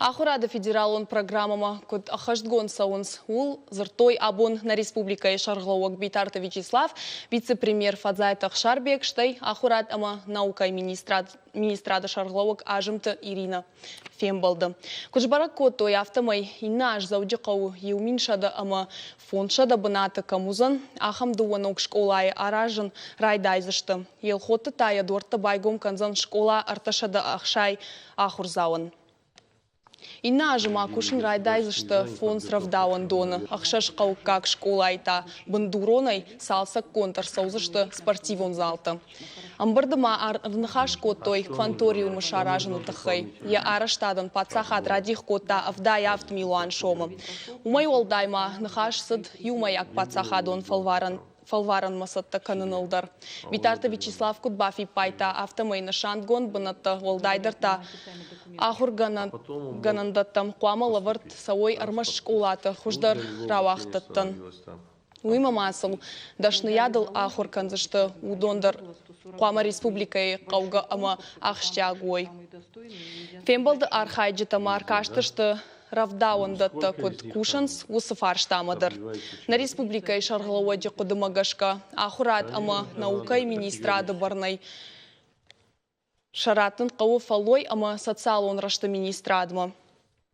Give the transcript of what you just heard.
Ахуырады федералон программӕмӕ куыд ӕххӕстгонд цӕуынц, ууыл дзырдтой абон нӕ республикӕйы сӕргълӕууӕг Битарты Вячеслав, вице-премьер Фадзайты Ӕхсарбег, стӕй ахуырад ӕмӕ наукӕйы министрады сӕргълӕууӕг Азымты Иринӕ фембӕлды. Куыд сбӕрӕг кодтой, афтӕмӕй иннӕ аз Дзӕуджыхъӕуы 1105 1100 бынаты кӕм уыдзӕн, ахӕм дыууӕ ног скъолайы аразын райдайдзысты. Елхотты та йӕ дуӕрттӕ байгом кӕндзӕн скъола 360 ахуырдзауӕн. Иннӕ азы ма кусын райдайдзысты фондз рӕвдауӕндоны, ӕхсӕз хъӕуккаг скъолайы та бындуронӕй цалцӕггонд ӕрцӕудзысты спортивон залтӕ. Ӕмбырды ма ӕрныхас кодтой кванториумы саразыны тыххӕй. Йӕ арӕзтадӕн паддзахад радих кодта 77 милуан сомы. Уымӕй уӕлдай ма ныхас цыд иумӕйаг паддзахадон фӕлварӕн фӕлварӕнмӕ цӕттӕ кӕныныл дӕр. Битарты Вячеслав куыд бафиппайдта, афтӕмӕй нысангонд бынӕттӕ, уӕлдайдӕр та ахуыргӕнӕндӕттӕм хъуамӕ лӕвӕрд цӕуой ӕрмӕст скъолаты хуыздӕр рауагъдтӕттӕн. Уыимӕ ма сыл дӕсныйадыл ахуыр кӕндзысты, уыдон дӕр хъуамӕ республикӕйы хъӕугӕ ӕмӕ ахсджиаг уой. Фембӕлды архайджытӕ ма ӕркастысты рӕвдауӕндӕттӕ куыд кусынц, уыцы фарстамӕ дӕр. Нӕ республикӕйы сӕргълӕууӕджы хъуыдымӕ гӕсгӕ, ахуырад ӕмӕ наукӕйы министрады бӕрнӕй сӕ раттын хъӕуы фӕллой ӕмӕ социалон рӕзты министрадмӕ.